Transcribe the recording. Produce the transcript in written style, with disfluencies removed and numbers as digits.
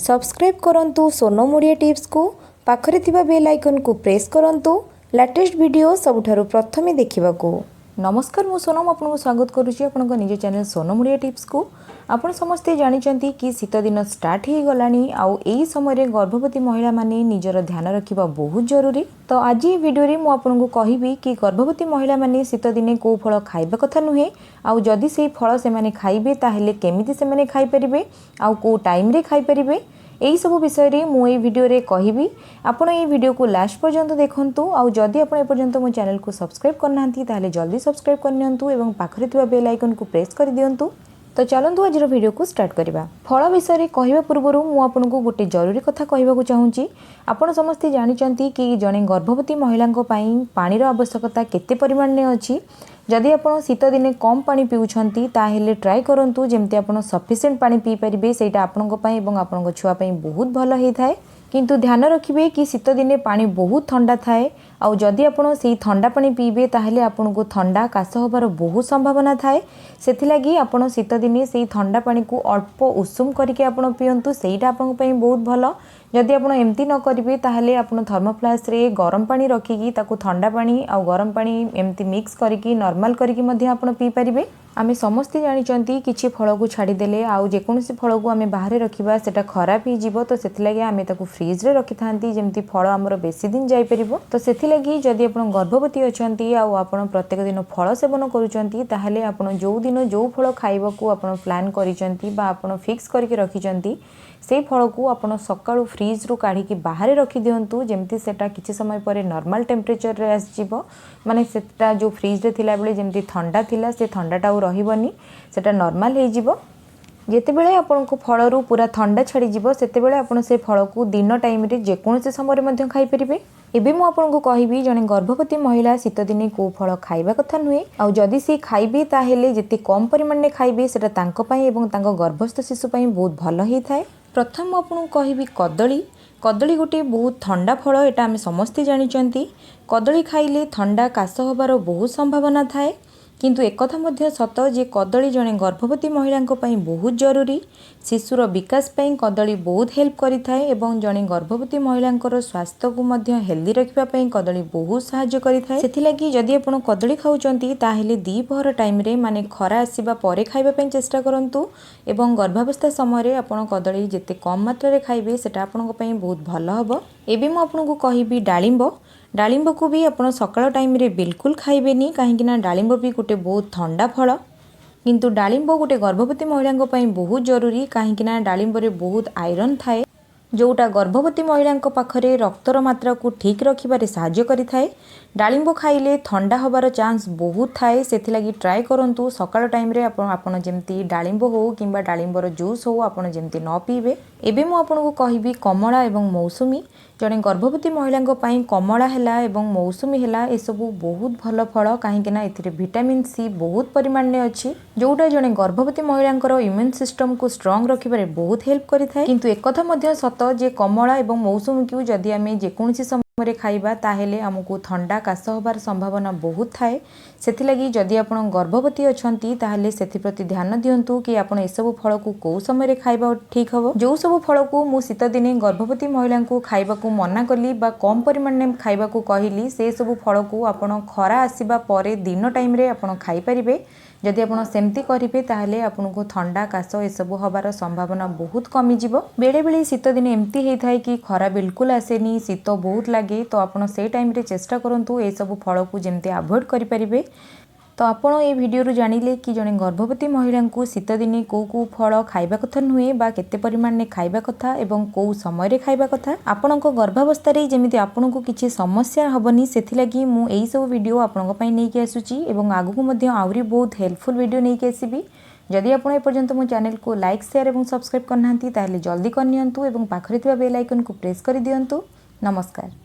Subscribe କରନ୍ତୁ ସୋନମ ଓଡ଼ିଆ ଟିପ୍ସକୁ। ପାଖରେ ଥିବା ବେଲ୍ ଆଇକନ୍କୁ ପ୍ରେସ୍ କରନ୍ତୁ ଲାଟେଷ୍ଟ ଭିଡ଼ିଓ ସବୁଠାରୁ ପ୍ରଥମେ ଦେଖିବାକୁ। ନମସ୍କାର, ମୁଁ ସୋନମ ଆପଣଙ୍କୁ ସ୍ୱାଗତ କରୁଛି ଆପଣଙ୍କ ନିଜ ଚ୍ୟାନେଲ୍ ସୋନମ ଓଡ଼ିଆ ଟିପ୍ସକୁ। ଆପଣ ସମସ୍ତେ ଜାଣିଛନ୍ତି କି ଶୀତ ଦିନ ଷ୍ଟାର୍ଟ ହେଇଗଲାଣି ଆଉ ଏଇ ସମୟରେ ଗର୍ଭବତୀ ମହିଳାମାନେ ନିଜର ଧ୍ୟାନ ରଖିବା ବହୁତ ଜରୁରୀ। ତ ଆଜି ଏ ଭିଡ଼ିଓରେ ମୁଁ ଆପଣଙ୍କୁ କହିବି କି ଗର୍ଭବତୀ ମହିଳାମାନେ ଶୀତ ଦିନେ କେଉଁ ଫଳ ଖାଇବା କଥା ନୁହେଁ, ଆଉ ଯଦି ସେଇ ଫଳ ସେମାନେ ଖାଇବେ, ତାହେଲେ କେମିତି ସେମାନେ ଖାଇପାରିବେ ଆଉ କେଉଁ ଟାଇମ୍ରେ ଖାଇପାରିବେ। ଏଇସବୁ ବିଷୟରେ ମୁଁ ଏଇ ଭିଡ଼ିଓରେ କହିବି। ଆପଣ ଏଇ ଭିଡ଼ିଓକୁ ଲାଷ୍ଟ ପର୍ଯ୍ୟନ୍ତ ଦେଖନ୍ତୁ। ଆଉ ଯଦି ଆପଣ ଏପର୍ଯ୍ୟନ୍ତ ମୋ ଚ୍ୟାନେଲକୁ ସବସ୍କ୍ରାଇବ୍ କରିନାହାନ୍ତି, ତାହେଲେ ଜଲ୍ଦି ସବସ୍କ୍ରାଇବ୍ କରିନିଅନ୍ତୁ ଏବଂ ପାଖରେ ଥିବା ବେଲ୍ ଆଇକନ୍କୁ ପ୍ରେସ୍ କରିଦିଅନ୍ତୁ। ତ ଚାଲନ୍ତୁ, ଆଜିର ଭିଡ଼ିଓକୁ ଷ୍ଟାର୍ଟ କରିବା। ଫଳ ବିଷୟରେ କହିବା ପୂର୍ବରୁ ମୁଁ ଆପଣଙ୍କୁ ଗୋଟେ ଜରୁରୀ କଥା କହିବାକୁ ଚାହୁଁଛି। ଆପଣ ସମସ୍ତେ ଜାଣିଛନ୍ତି କି ଜଣେ ଗର୍ଭବତୀ ମହିଳାଙ୍କ ପାଇଁ ପାଣିର ଆବଶ୍ୟକତା କେତେ ପରିମାଣରେ ଅଛି। ଯଦି ଆପଣ ଶୀତ ଦିନେ କମ୍ ପାଣି ପିଉଛନ୍ତି, ତାହେଲେ ଟ୍ରାଏ କରନ୍ତୁ ଯେମିତି ଆପଣ ସଫିସିଏଣ୍ଟ ପାଣି ପିଇପାରିବେ। ସେଇଟା ଆପଣଙ୍କ ପାଇଁ ଏବଂ ଆପଣଙ୍କ ଛୁଆ ପାଇଁ ବହୁତ ଭଲ ହେଇଥାଏ। କିନ୍ତୁ ଧ୍ୟାନ ରଖିବେ କି ଶୀତ ଦିନେ ପାଣି ବହୁତ ଥଣ୍ଡା ଥାଏ ଆଉ ଯଦି ଆପଣ ସେଇ ଥଣ୍ଡା ପାଣି ପିଇବେ, ତାହେଲେ ଆପଣଙ୍କୁ ଥଣ୍ଡା କାଶ ହେବାର ବହୁତ ସମ୍ଭାବନା ଥାଏ। ସେଥିଲାଗି ଆପଣ ଶୀତ ଦିନେ ସେଇ ଥଣ୍ଡା ପାଣିକୁ ଅଳ୍ପ ଉଷୁମ କରିକି ଆପଣ ପିଅନ୍ତୁ। ସେଇଟା ଆପଣଙ୍କ ପାଇଁ ବହୁତ ଭଲ। ଯଦି ଆପଣ ଏମିତି ନ କରିବେ, ତାହେଲେ ଆପଣ ଥର୍ମୋଫ୍ଲାସ୍କରେ ଗରମ ପାଣି ରଖିକି ତାକୁ ଥଣ୍ଡା ପାଣି ଆଉ ଗରମ ପାଣି ଏମିତି ମିକ୍ସ କରିକି ନର୍ମାଲ କରିକି ମଧ୍ୟ ଆପଣ ପିଇପାରିବେ। ଆମେ ସମସ୍ତେ ଜାଣିଛନ୍ତି, କିଛି ଫଳକୁ ଛାଡ଼ିଦେଲେ ଆଉ ଯେକୌଣସି ଫଳକୁ ଆମେ ବାହାରେ ରଖିବା, ସେଟା ଖରାପ ହେଇଯିବ। ତ ସେଥିଲାଗି ଆମେ ତାକୁ ଫ୍ରିଜରେ ରଖିଥାନ୍ତି, ଯେମିତି ଫଳ ଆମର ବେଶୀ ଦିନ ଯାଇପାରିବ। ତ ସେଥିଲାଗି ଯଦି ଆପଣ ଗର୍ଭବତୀ ଅଛନ୍ତି ଆଉ ଆପଣ ପ୍ରତ୍ୟେକ ଦିନ ଫଳ ସେବନ କରୁଛନ୍ତି, ତାହେଲେ ଆପଣ ଯେଉଁ ଦିନ ଯେଉଁ ଫଳ ଖାଇବାକୁ ଆପଣ ପ୍ଲାନ୍ କରିଛନ୍ତି ବା ଆପଣ ଫିକ୍ସ କରିକି ରଖିଛନ୍ତି, ସେଇ ଫଳକୁ ଆପଣ ସକାଳୁ ଫ୍ରିଜରୁ କାଢ଼ିକି ବାହାରେ ରଖିଦିଅନ୍ତୁ, ଯେମିତି ସେଟା କିଛି ସମୟ ପରେ ନର୍ମାଲ ଟେମ୍ପରେଚରରେ ଆସିଯିବ। ମାନେ ସେଟା ଯେଉଁ ଫ୍ରିଜରେ ଥିଲାବେଳେ ଯେମିତି ଥଣ୍ଡା ଥିଲା, ସେ ଥଣ୍ଡାଟା ଆଉ ରହିବନି, ସେଟା ନର୍ମାଲ ହେଇଯିବ। ଯେତେବେଳେ ଆପଣଙ୍କ ଫଳରୁ ପୁରା ଥଣ୍ଡା ଛାଡ଼ିଯିବ, ସେତେବେଳେ ଆପଣ ସେ ଫଳକୁ ଦିନ ଟାଇମ୍ରେ ଯେକୌଣସି ସମୟରେ ମଧ୍ୟ ଖାଇପାରିବେ। ଏବେ ମୁଁ ଆପଣଙ୍କୁ କହିବି ଜଣେ ଗର୍ଭବତୀ ମହିଳା ଶୀତଦିନେ କେଉଁ ଫଳ ଖାଇବା କଥା ନୁହେଁ, ଆଉ ଯଦି ସେ ଖାଇବେ, ତାହେଲେ ଯେତେ କମ୍ ପରିମାଣରେ ଖାଇବେ, ସେଟା ତାଙ୍କ ପାଇଁ ଏବଂ ତାଙ୍କ ଗର୍ଭସ୍ଥ ଶିଶୁ ପାଇଁ ବହୁତ ଭଲ ହେଇଥାଏ। ପ୍ରଥମ ମୁଁ ଆପଣଙ୍କୁ କହିବି କଦଳୀ। କଦଳୀ ଗୋଟିଏ ବହୁତ ଥଣ୍ଡା ଫଳ, ଏଇଟା ଆମେ ସମସ୍ତେ ଜାଣିଛନ୍ତି। କଦଳୀ ଖାଇଲେ ଥଣ୍ଡା କାଶ ହେବାର ବହୁତ ସମ୍ଭାବନା ଥାଏ। କିନ୍ତୁ ଏକଥା ମଧ୍ୟ ସତ ଯେ କଦଳୀ ଜଣେ ଗର୍ଭବତୀ ମହିଳାଙ୍କ ପାଇଁ ବହୁତ ଜରୁରୀ। ଶିଶୁର ବିକାଶ ପାଇଁ କଦଳୀ ବହୁତ ହେଲ୍ପ କରିଥାଏ ଏବଂ ଜଣେ ଗର୍ଭବତୀ ମହିଳାଙ୍କର ସ୍ୱାସ୍ଥ୍ୟକୁ ମଧ୍ୟ ହେଲ୍ଦି ରଖିବା ପାଇଁ କଦଳୀ ବହୁତ ସାହାଯ୍ୟ କରିଥାଏ। ସେଥିଲାଗି ଯଦି ଆପଣ କଦଳୀ ଖାଉଛନ୍ତି, ତାହେଲେ ଦ୍ୱିପହର ଟାଇମ୍ରେ, ମାନେ ଖରା ଆସିବା ପରେ ଖାଇବା ପାଇଁ ଚେଷ୍ଟା କରନ୍ତୁ ଏବଂ ଗର୍ଭାବସ୍ଥା ସମୟରେ ଆପଣ କଦଳୀ ଯେତେ କମ୍ ମାତ୍ରାରେ ଖାଇବେ, ସେଟା ଆପଣଙ୍କ ପାଇଁ ବହୁତ ଭଲ ହେବ। ଏବେ ମୁଁ ଆପଣଙ୍କୁ କହିବି ଡାଳିମ୍ବ। ଡାଳିମ୍ବକୁ ବି ଆପଣ ସକାଳ ଟାଇମ୍ରେ ବିଲକୁଲ ଖାଇବେନି, କାହିଁକିନା ଡାଳିମ୍ବ ବି ଗୋଟେ ବହୁତ ଥଣ୍ଡା ଫଳ। କିନ୍ତୁ ଡାଳିମ୍ବ ଗୋଟେ ଗର୍ଭବତୀ ମହିଳାଙ୍କ ପାଇଁ ବହୁତ ଜରୁରୀ, କାହିଁକିନା ଡାଳିମ୍ବରେ ବହୁତ ଆଇରନ୍ ଥାଏ, ଯେଉଁଟା ଗର୍ଭବତୀ ମହିଳାଙ୍କ ପାଖରେ ରକ୍ତର ମାତ୍ରାକୁ ଠିକ୍ ରଖିବାରେ ସାହାଯ୍ୟ କରିଥାଏ। ଡାଳିମ୍ବ ଖାଇଲେ ଥଣ୍ଡା ହେବାର ଚାନ୍ସ ବହୁତ ଥାଏ। ସେଥିଲାଗି ଟ୍ରାଏ କରନ୍ତୁ ସକାଳ ଟାଇମ୍ରେ ଆପଣ ଯେମିତି ଡାଳିମ୍ବ ହେଉ କିମ୍ବା ଡାଳିମ୍ବର ଜୁସ୍ ହେଉ, ଆପଣ ଯେମିତି ନ ପିଇବେ। ଏବେ ମୁଁ ଆପଣଙ୍କୁ କହିବି କମଳା ଏବଂ ମୌସୁମୀ। ଜଣେ ଗର୍ଭବତୀ ମହିଳାଙ୍କ ପାଇଁ କମଳା ହେଲା ଏବଂ ମୌସୁମୀ ହେଲା, ଏସବୁ ବହୁତ ଭଲ ଫଳ, କାହିଁକିନା ଏଥିରେ ଭିଟାମିନ୍ ସି ବହୁତ ପରିମାଣରେ ଅଛି, ଯେଉଁଟା ଜଣେ ଗର୍ଭବତୀ ମହିଳାଙ୍କର ଇମ୍ୟୁନ୍ ସିଷ୍ଟମକୁ ଷ୍ଟ୍ରଙ୍ଗ ରଖିବାରେ ବହୁତ ହେଲ୍ପ କରିଥାଏ। କିନ୍ତୁ ଏକଥା ମଧ୍ୟ ସତ ଯେ କମଳା ଏବଂ ମୌସୁମୀକୁ ଯଦି ଆମେ ଯେକୌଣସି ସମୟରେ ଖାଇବା, ତାହେଲେ ଆମକୁ ଥଣ୍ଡା କାଶ ହେବାର ସମ୍ଭାବନା ବହୁତ ଥାଏ। ସେଥିଲାଗି ଯଦି ଆପଣ ଗର୍ଭବତୀ ଅଛନ୍ତି, ତାହେଲେ ସେଥିପ୍ରତି ଧ୍ୟାନ ଦିଅନ୍ତୁ କି ଆପଣ ଏସବୁ ଫଳକୁ କେଉଁ ସମୟରେ ଖାଇବା ଠିକ୍ ହେବ। ଯେଉଁ ସବୁ ଫଳକୁ ମୁଁ ଶୀତଦିନେ ଗର୍ଭବତୀ ମହିଳାଙ୍କୁ ଖାଇବାକୁ ମନା କଲି ବା କମ୍ ପରିମାଣରେ ଖାଇବାକୁ କହିଲି, ସେସବୁ ଫଳକୁ ଆପଣ ଖରା ଆସିବା ପରେ ଦିନ ଟାଇମ୍ରେ ଆପଣ ଖାଇପାରିବେ। ଯଦି ଆପଣ ସେମିତି କରିବେ, ତାହେଲେ ଆପଣଙ୍କୁ ଥଣ୍ଡା କାଶ ଏସବୁ ହେବାର ସମ୍ଭାବନା ବହୁତ କମିଯିବ। ବେଳେବେଳେ ଶୀତଦିନେ ଏମିତି ହେଇଥାଏ କି ଖରା ବିଲକୁଲ ଆସେନି, ଶୀତ ବହୁତ ଲାଗେ। ତ ଆପଣ ସେଇ ଟାଇମ୍ରେ ଚେଷ୍ଟା କରନ୍ତୁ ଏସବୁ ଫଳକୁ ଯେମିତି ଆଭଏଡ଼ କରିପାରିବେ। ତ ଆପଣ ଏ ଭିଡ଼ିଓରୁ ଜାଣିଲେ କି ଜଣେ ଗର୍ଭବତୀ ମହିଳାଙ୍କୁ ଶୀତଦିନେ କେଉଁ କେଉଁ ଫଳ ଖାଇବା କଥା ନୁହେଁ ବା କେତେ ପରିମାଣରେ ଖାଇବା କଥା ଏବଂ କେଉଁ ସମୟରେ ଖାଇବା କଥା। ଆପଣଙ୍କ ଗର୍ଭାବସ୍ଥାରେ ଯେମିତି ଆପଣଙ୍କୁ କିଛି ସମସ୍ୟା ହେବନି, ସେଥିଲାଗି ମୁଁ ଏଇସବୁ ଭିଡ଼ିଓ ଆପଣଙ୍କ ପାଇଁ ନେଇକି ଆସୁଛି ଏବଂ ଆଗକୁ ମଧ୍ୟ ଆହୁରି ବହୁତ ହେଲ୍ପଫୁଲ୍ ଭିଡ଼ିଓ ନେଇକି ଆସିବି। ଯଦି ଆପଣ ଏପର୍ଯ୍ୟନ୍ତ ମୋ ଚ୍ୟାନେଲକୁ ଲାଇକ୍, ସେୟାର ଏବଂ ସବସ୍କ୍ରାଇବ୍ କରିନାହାନ୍ତି, ତାହେଲେ ଜଲ୍ଦି କରିନିଅନ୍ତୁ ଏବଂ ପାଖରେ ଥିବା ବେଲ୍ ଆଇକନ୍କୁ ପ୍ରେସ୍ କରିଦିଅନ୍ତୁ। ନମସ୍କାର।